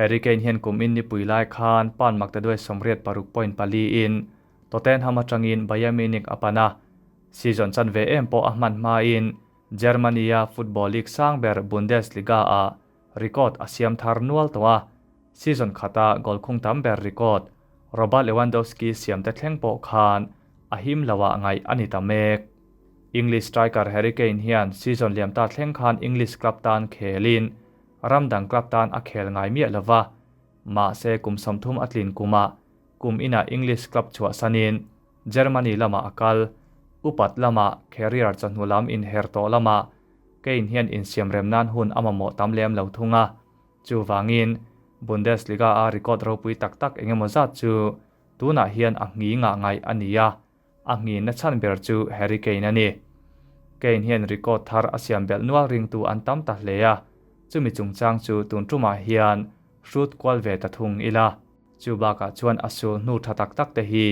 Harry Kane hian kum in nipui lai khan pound maktaduai 86.4 in Tottenham atangin Bayern Munich a pan a, season chanve em pawh a hman hmain Germany-a football league sang ber Bundesliga-ah record a siam thar nual tawh a, season khata goal khung tam ber record Robert Lewandowski siam te thleng pawh khan a him loah ngaih a ni ta mek. English striker Harry Kane hian season liam ta thleng khan English club tan khelin ram dang club tan a khel ngai miah lova, mahse kum 30 a tlin kumah kum inah English club chhuahsanin Germany lamah a kal, upat lamah career chawhnu lam inher tawh lamah Kane hian insiamrem nan hun a mamawh tam lem lo thung a, chuvangin Bundesliga-a record ropui tak tak engemaw zat chu tunah hian a nghi ngah ngaih a ni a, a nghinna chhan ber chu Harry Kane a ni. Kane hian record thar a siam belh nual ringtu an tam ta hle a, chumi chungchang chu tun tumah hian hrut kual ve ta thung ila. Chu bakah chuan a sul hnu tha tak tak te hi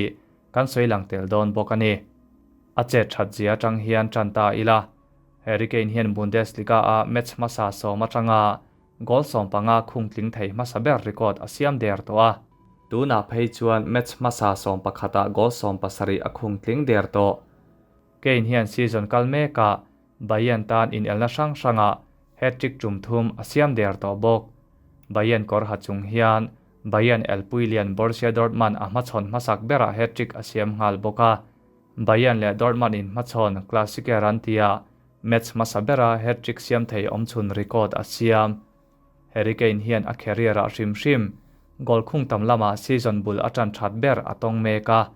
kan sawi lang tel dawn bawk a ni. A chet that zia atang hian tan ta ila. Harry Kane hian Bundesliga-a match hmasa 10 atanga goal 15 khung tling thei hmasa ber record a siam der tawh a. Tunah phei chuan match hmasa 11ah goal 70 a khung tling der tawh. Kane hian season kal mekah Bayern tan inelna hrang hrangah hat-trick tum thum a siam der tawh bawk. Bayern kawr ha chung hian Bayern elpui lian Borussia Dortmund a hmachhawn hmasak berah hat-trick a siam nghal bawk a. Bayern leh Dortmund in hmachhawn Klassiker an tia match hmasa bera hat-trick siam thei awmchhun record a siam. Harry Kane hian a career-ah hrim hrim goal khung tam lamah season bul a tan that ber a tawng mek a.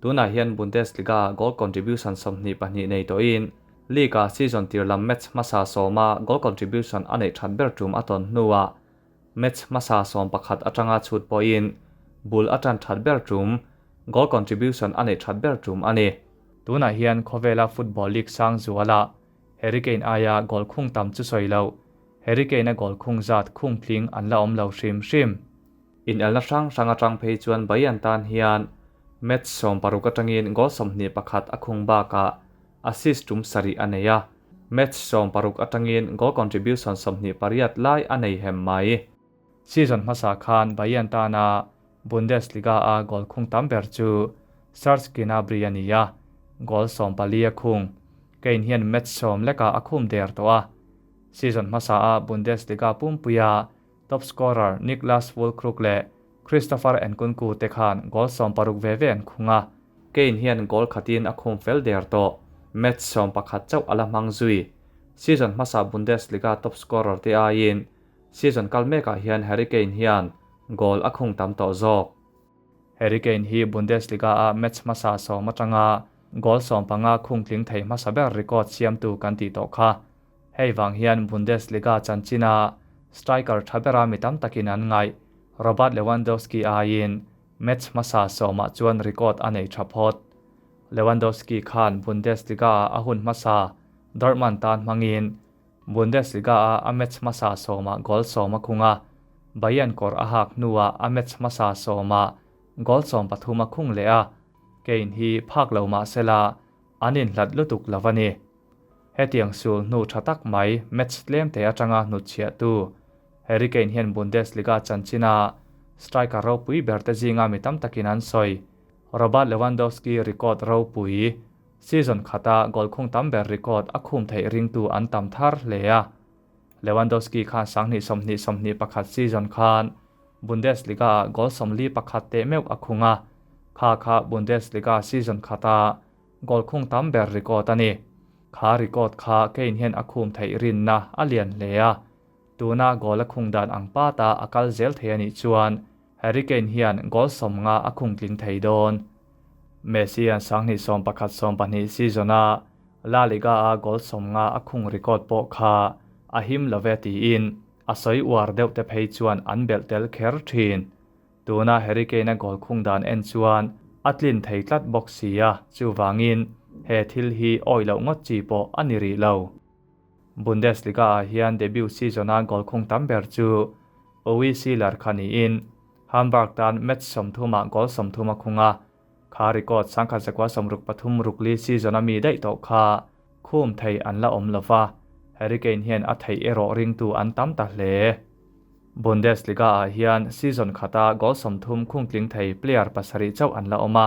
Tunah hian Bundesliga goal contribution 22 nei tawhin league-a season tir lam match hmasa 10-a goal contribution a neih that ber tum a tawn hnuah match hmasa 11 atanga chhut pawhin bul a tan that ber tum goal contribution a neih that ber tum a ni. Tunah hian khawvela football league sang zuala Harry Kane aia goal khung tam chu sawi lo. Harry Kane a goal khung zat khung tling an la awm lo hrim hrim. In elna hrang hrang atang phei chuan Bayern tan hian match 60 atangin goal 21 a khung bakah assist tum 7 a nei a. Match 60 atangin goal contribution 28 lai a nei hem mai. Season hmasa khan Bayern tana Bundesliga a goal khung tam ber chu Serge Gnabry a ni a, goal 14 a khung. Kane hian match 10 leka a khum der tawh a. Season hmasa a Bundesliga pumpuia top scorer Niklas Füllkrug leh Christopher Nkunku te khan goal 60 ve ve an khung a. Kane hian goal khatin a khum fel der tawh. Match 11 chauh ala hmang zui. Season hmasa Bundesliga top scorer te aiin season kal mekah hian Harry Kane hian goal a khung tam tawh zawk. Harry Kane hi Bundesliga a match hmasa 10 atanga goal 15 khung tling thei hmasa ber record siamtu kan tih tawh kha. Hei wang hian Bundesliga chanchina striker thabera mi tam takin an ngai Robert Lewandowski aiin match hmasa 10-ah chuan record a nei tha phawt. Lewandowski khan Bundesliga a hun hmasa Dortmund tan hmangin Bundesliga a a match hmasa 10-ah goal 10 a khung a, Bayern kawr a hak hnuah a match hmasa 10-ah goal 13 a khung leh a. Kane hi phak lo mahsela an inhlat lutuk lo a ni. Hetiang sul hnu tha tak mai match tlem te atanga hnutchhiah tu Harry Kane hian Bundesliga chanchina striker ropui ber te zinga mi tam takin an sawi. Robert Lewandowski record ropui season khata goal khung tam ber record a khum thei ringtu an tam thar hle a. Lewandowski khan 2020-21 season khan Bundesliga goal 41 te meuh a khung a. Kha kha Bundesliga season khata goal khung tam ber record a ni. Kha record kha Kane hian a khum thei rinna a lian hle a. Tuna goal a khung dan ang pa ta a kal zel thei ani chuan Harry Kane hian goal 50 a khung tling thei dawn. Messi an 2011-12 season a La Liga a goal 50 a khung record pawh kha a him love tiin a sawi uar deuh te phei chuan an belh tel kher thin. Tuna Harry Kane a goal khung dan en chuan a tlin thei tlat bawk sia chuwangin he thil hi awi loh ngawt chi pawh a ni rih lo. Bundesliga ah hian debut season a goal khung tam ber chu Uwe Seeler kha niin Hamburg tan match 30 ah goal 30 a khung a. Kha record 1963 season a mi daih tawh kha khum thei an la awm lova. Harry Kane hian a thei erawh ringtu an tam ta hle. Bundesliga-ah hian season khata goal 30 khung tling thei player pasarih chauh an la awm a,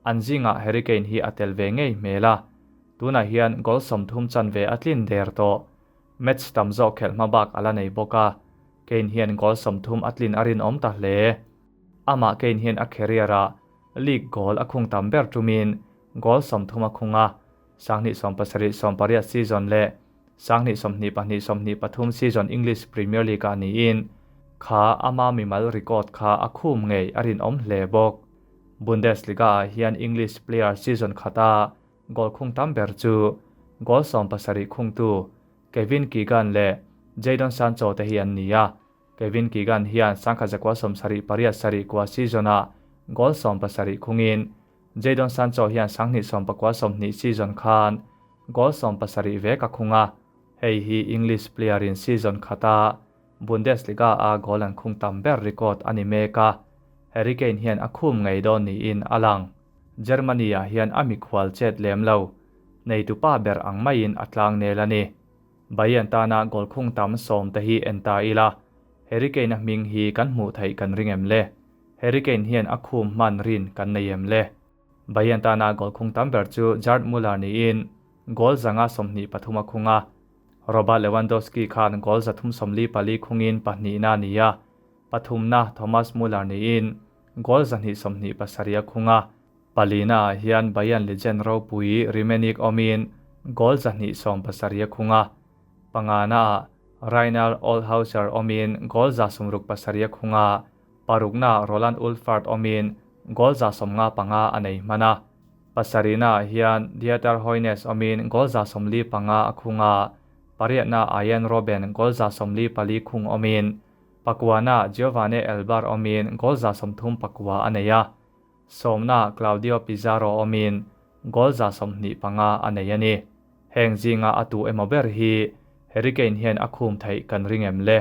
an zingah Harry Kane hi a tel ve ngei hmel a, tunah hian goal 30 chanve a tlin der tawh. Match tam zawk khelh hma bak a la nei bawk a, Kane hian goal 30 a tlin a rinawm ta hle. Amah Kane hian a career-ah league goal a khung tam ber tumin goal 30 a khung a, 2017-18 season leh 2022-23 season English Premier League-ah niin kha ama mimal record kha a khum ngei a rinawm hle bawk. Bundesliga-ah hian English player season khata goal khung tam ber chu goal 70 khungtu Kevin Keegan leh Jadon Sancho te hi an ni a. Kevin Keegan hian 1978 season-ah goal 70 khungin Jadon Sancho hian 2019-20 season khan goal 70 vek a khung a. Hei hi English player in season khata Bundesliga-a goal an khung tam ber record a ni mek a. Harry Kane hian a khum ngei dawn niin a lang. Germany-ah hian a mikhual chet lem lo. Neitupa ber ang maiin a tlang nel a ni. Bayern tana goal khung tam 10 te hi en ta ila. Harry Kane a hming hi kan hmuh theih kan ring em le. Harry Kane hian a khum hman rin kan nei em le. Bayern tana goal khung tam ber chu Gerd Muller niin goal 123 a khung a. Robert Lewandowski khan goal 344 khungin pahnih na ni a. Pathum na Thomas Muller niin goal 227 a khung a. Palina hian Bayern legend ropui Rummenigge awmin goal 270 a khung a. Pangana Rainer Olhauser awmin goal 167 a khung a. Parukna Roland Ulfert awmin goal 155 a nei hman a. Pasarina hian Dieter Hoeneß awmin goal 145 a khung a. Pariatna Arjen Robben goal 144 khung awmin Pakuana Giovane Elber awmin goal 34 a nei a. Sawmna Claudio Pizarro awmin goal 25 a nei a ni. Heng zinga a tu emaw ber hi Harry Kane hian a khum theih kan ring em le.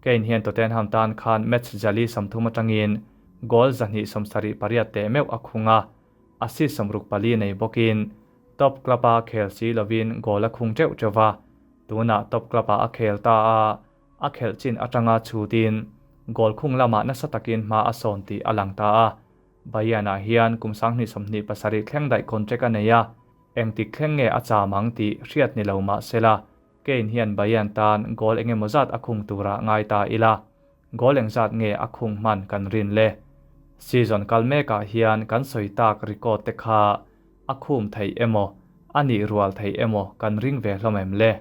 Kane hian Tottenham tan khan match jali 30 atangin goal 278 te meuh a khung a. Assist 64 nei bawkin top club-a khel si lovin goal a khung teuh teuh Tuna top club-a a khel ta a, a khelh chin atanga chutin goal khung lama nasa takin hma a sawn tih a lang ta a. Bayern-ah hian kum 2027 thleng daih contract a nei a. Engtik thleng nge a chamang tih hriat ni lo mah sela. Kane hian Bayern tan goal engemaw zat a khung tura ngai ta ila. Goal eng zat nge a khung hman kan rin le. Season kal mekah hian kan sawi tak record te kha a khum thei emaw ani rual thei emaw kan ring ve hlawm em le.